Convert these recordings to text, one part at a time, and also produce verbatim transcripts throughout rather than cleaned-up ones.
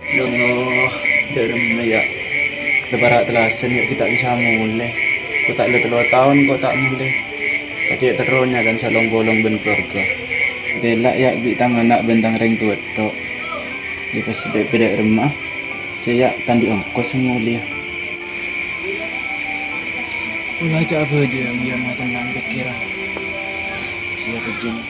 Ya Allah, dâ' remma, yâ. La para' tellasan, yâ, ghi' ta' bisa molè. Ko' ta' la tello taon ko' ta' molè. Kacè' terro nyarè salong-bolong bân keluarga. Tella', yâ, bi' tang ana' bân tang rèng towa tok. Yâ, pas dâ', dâ' remma, sè, yâ, ta' andi' ongkos molè. Kaulâ jhâ' abhâjâng, yâ, matennang pèkkèran. Sè kejjhâng.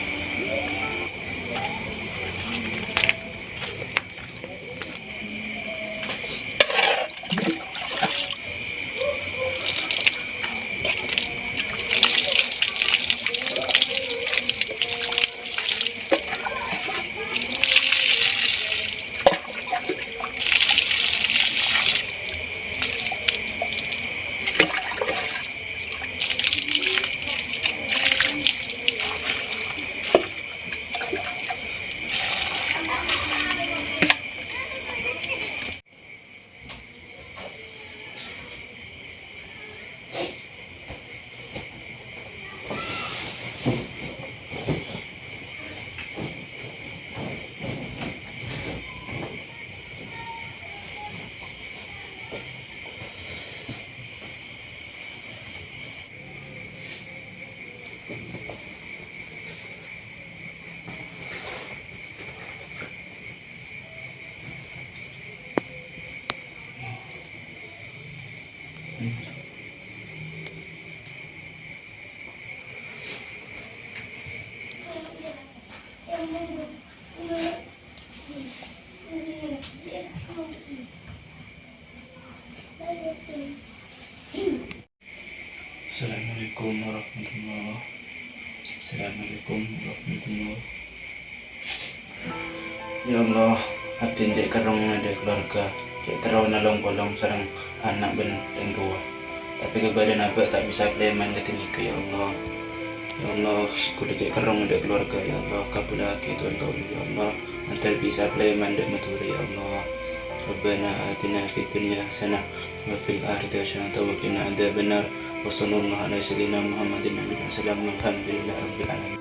Assalamualaikum warahmatullah. Assalamualaikum warahmatullah. Ya Allah, abdhina cè' kerrong ngadâ' keluarga, cè' terro nalong-polong sareng ana' bân rèng towa. Tapè kabâdâ'ân abâ' ta' bisa palèman kadhi nèka, ya Allah. Ya Allah, kaulâ cè' kerrong ngadâ' keluarga, ya Allah, kabulaghi du'a kaulâ, ya Allah. Mandhâr bisa palèman dâ' Madhurâ, ya Allah. Rabbana atina fid dunya hasanah wa fil akhirati hasanah wa qina adzabannar. Wa sallallahu ala sayyidina Muhammadin nabiyina salam walhamdulillahi rabbil alamin.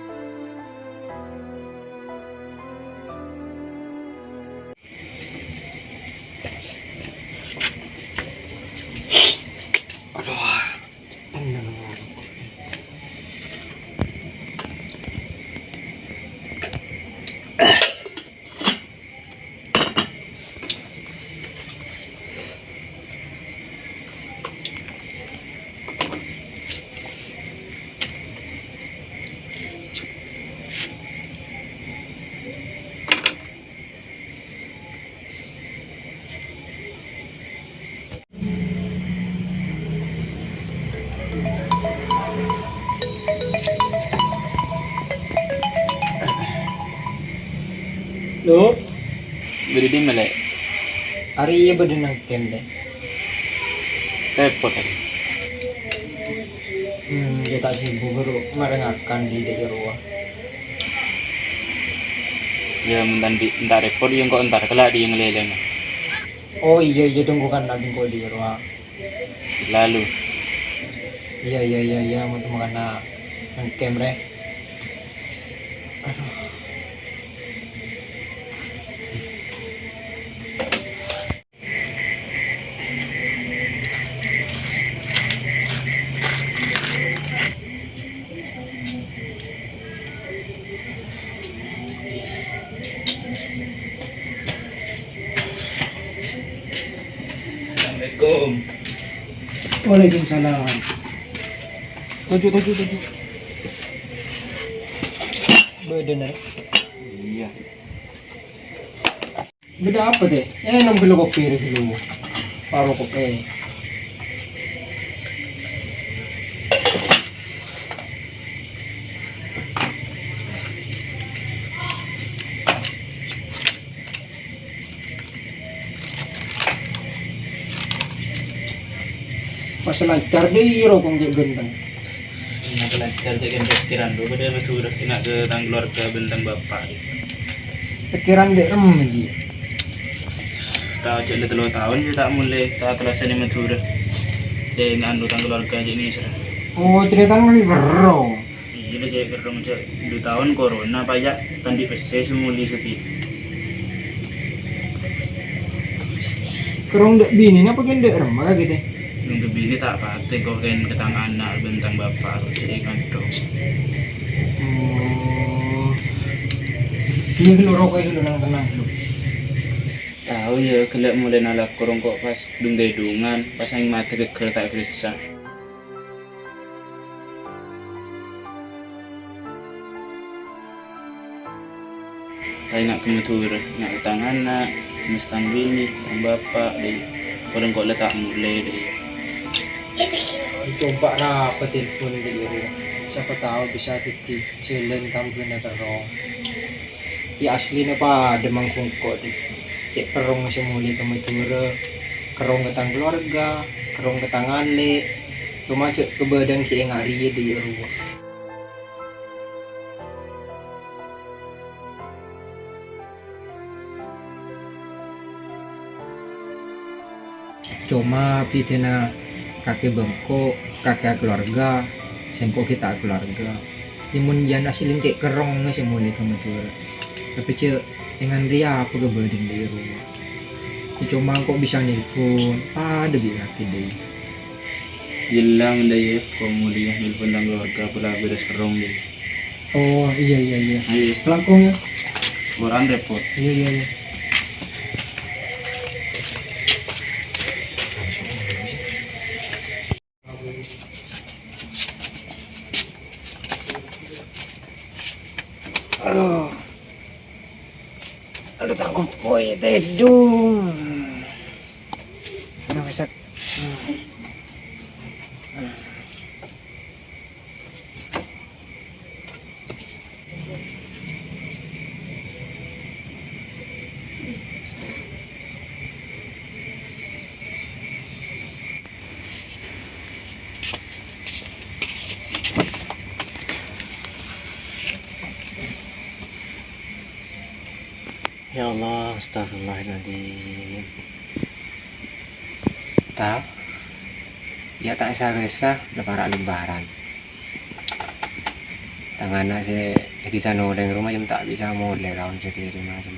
Lo, bâdâ è dimma, Lè'? Arèya bâdâ neng kènè. Rèpot, arè. Hmm, yâ ta' sibuk, bhuru marè ngakan dhi-, dhi' rowa. Yâ, mon ta' dhi-, mon ta' rèpot, yâ engko' entar kala' dhi' ngalèlènga. Oh, iyâ, iyâ, tunggu kan, ta' engko' dhi' rowa. Lalu. Iyâ, iyâ, iyâ, iyâ, mon temmo kana neng kènè, rè. Aduh. Assalamualaikum. Waalaikumsalam. Toju', toju', toju'. Bâdâna. Iyâ. Bâdâ apa, Tè? Eh, nèng ghâllu kopi rè ghâllu. Paro kopi. Pas lancar dhi' rowa kong cè' ghânteng. Iyâ, pas lancar cè' ghânteng pèkkèran, lo, bâdâ Madhurâ kènè' dâ' tang keluarga bân tang bapa'. Pèkkèran dâ' remma, Ji. Ta' cè' la tello taon, Ji, ta' molè, ta' tellasan è Madhurâ. Cè' nganu tang keluarga cè' nèsèra. Oh, caretana lagi kerrong. Iyâ, la cè' kerrong, cè' dhu taon corona, apa yâ, ta' andi' pèssè sè molè sè bi-, Rong dâ' binèna apa kèng dâ' remma kakè tè? Rong dâ' binè ta' patè, ko' kèng ka tang ana' bân tang bapa' ko' cè' kandhung. Oh. Iyâ, ghâllu roko' ghâllu, tenang-tenang ghâllu. Tao, iyâ, ghellâ' molaè nalako rong ko' pas dung-tèdungan, pas aèng matè ghâgghâr ta' èkarèssa. Kaènga' ka Madhurâ, nga' tang ana', mes tang binè, tang bapa', dâi. Polana ko' la ta' molè, dâi. Coba rapa telpon, dâi, iyâ. Siapa tahu bisa dhâddhi jhâlân tambhâna kerrong. Iyâ, aslina padâ mangkèn ko', dâi. Cè' kerrong sè molè ka Madhurâ, kerrong ka tang keluarga, kerrong ka tang alè'. Coma jhâ' kabâdâ'ân ghi' enga' rèya, dâi, rowa. Coma bhidhâna kakè bân ko', kakè akaluarga, sèngko' ghi' ta' akaluarga. Yâ mon jiyâ aslina cè' kerrong sè molè ka Madhurâ. Tapè jhâ' enga' rèya apa kabâdâ'ân dâi rowa. Yâ coma ko' bisa nelpon, padâ bi' kakè dâi. Yella mon dâi, ko' molèya nelpon tang keluarga, pola bherres kerrong dâi. Oh, iyâ, iyâ, iyâ. Ayo. Langkong, yâ. Koran repot. Iyâ, iyâ, iyâ. Aduh. Aduh, tangkong poy tèdung. Aduh, bisa. Ya Allah, astagfirullahaladzim. Ta, iyâ ta' èsa-kèsa, la para' lebaran. Tang ana' sè è dhisa nolèng roma jhâ' ta' bisa molè kaon sè èrèng jhâ'.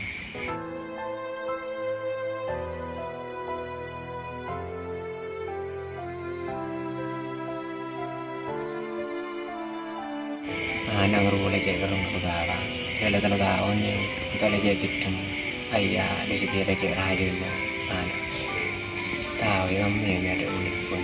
Ana' ngrowa la cè' kerrong ka bapa'. Sè la tello taon, yâ, ènto' la cè' cèddheng. Ayyâ, la sè la cè' rajâna. Ana'. Tao, yâ, kammè mè' adâ' unik pon.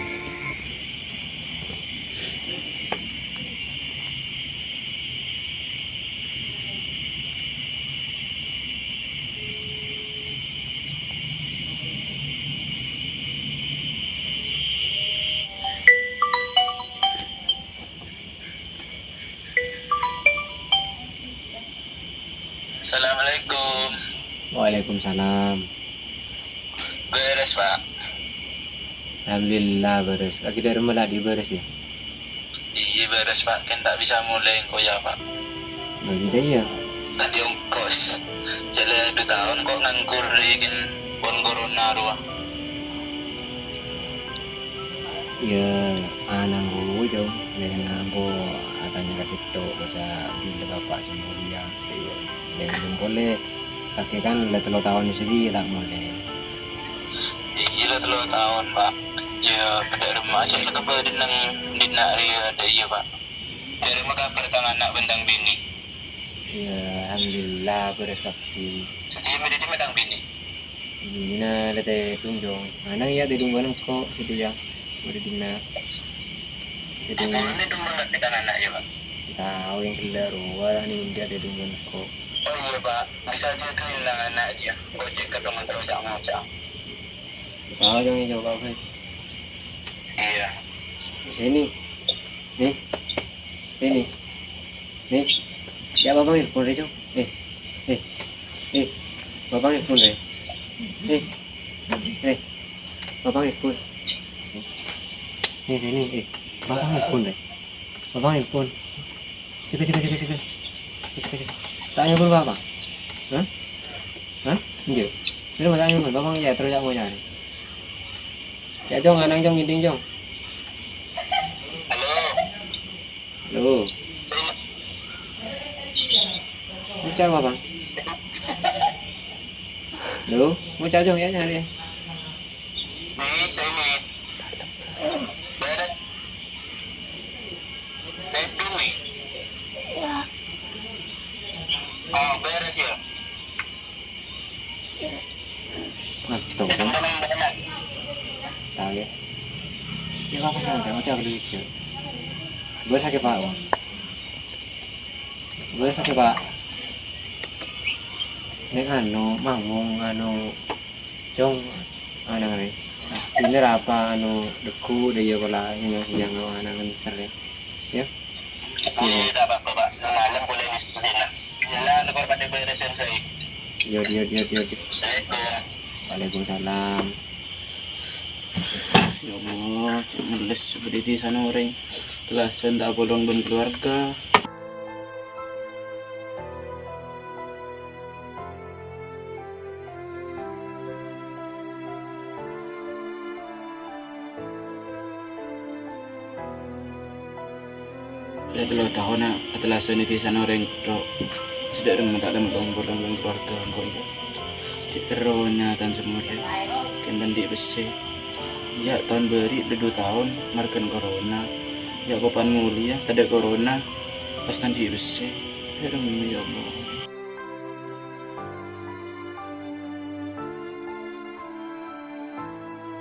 Assalamualaikum. Waalaikumsalam. Bherres, Pak. Alhamdulillah, bherres. Lagi dari mana di bherres, yâ? Iyâ, bherres, Pak. Kèng ta' bisa molè engko', yâ, Pak. Lagi deh, yâ. Tadâ' ongkos. Jhâ' la du taon ko' nganggur, kèng pon corona rowa. Iyâ, ana' ngrowa, Cong. Lèna engko' atanya ka sèttong, maca bilâ bapa' sè molèya. Iyâ, lèna polè. Kakè kan la tello taon sè ghi' ta' molè. Iyâ, la tello taon, Pak. Yâ, bâdâ remma jhâ' la kabâdâ'ân neng dinna' rèya dâ' iyâ, Pak. Dâri ma kabhâr tang ana' bân tang binè? Yâ, alhamdulillah, bherres kabbhi. Satèya mè' dâ' dimma tang binè? Binèna la tèdung, Cong. Ana' iyâ tèdung bân engko', satèya. Bâdâ dinna'. Tèdung. Engko' tèdung bân tang ana' iyâ, Pak? Tao, yâ ghellâ' rowa la nèng iyâ tèdung bân engko'. Oh iyâ, Pak. Bisa jhâ' duwâna ana' iyâ. Engko' cè' kettongan terros ca'-ngoca'. Tao, Cong, iyâ, coba, Pak. Iyâ. Sini. Nih, nih, nih, nih. Ya, Bapa' nelpon, Rè, Cong. Eh, eh, eh. Bapa' nelpon, Rè. Eh, Rè. Bapa' nelpon. Nih, Rè, nih, eh. Bapa' nelpon, Rè. Bapa' nelpon. Cek, cek, cek, cek. Cek, cek, cek. Ta' nelpon Bapa'? Hah? Hah? Enjâ'. Terros ta' nelpon Bapa', yâ, terros ca'-ngoca'. Yâ, Cong, ana', Cong, ngèdhing, Cong. Halo. Halo. Ngoca' apa, Bang? Halo, ngoca' Cong, yâ, nyarè. Apa kan ada macam lucu. Gue sakit, Pak. Gue sakit, Pak. Nek anu, mamung, anu, cong, anu ngeri. Ini apa, anu, deku, deh, ya, kalau yang, yang, anu, ngeri, ya. Iya. Tidak apa-apa, Pak. Semalam boleh diskusi, nah. Jelas, negor pada beresin, saya. Yo, yo, yo, yo, yo. Assalamualaikum. Waalaikumsalam. Ya Allah, cek ngeles seperti di sana orang. Tellasan ta' apolong bân keluarga. Iyâ, tello taon, a-, atellasan è dhisana orèng tok. Sè dâ' remma ta' lem-, lem-, lem-, keluarga engko' iyâ. Dhi' terrona tan semorè, kèng bân dhi' pèssè. Iyâ, taon bâri' dâ' dhu taon marghâna corona. Iyâ, ko pan molèya, tadâ' corona, pas tan dhi' pèssè. Dâ' remma, ya Allah.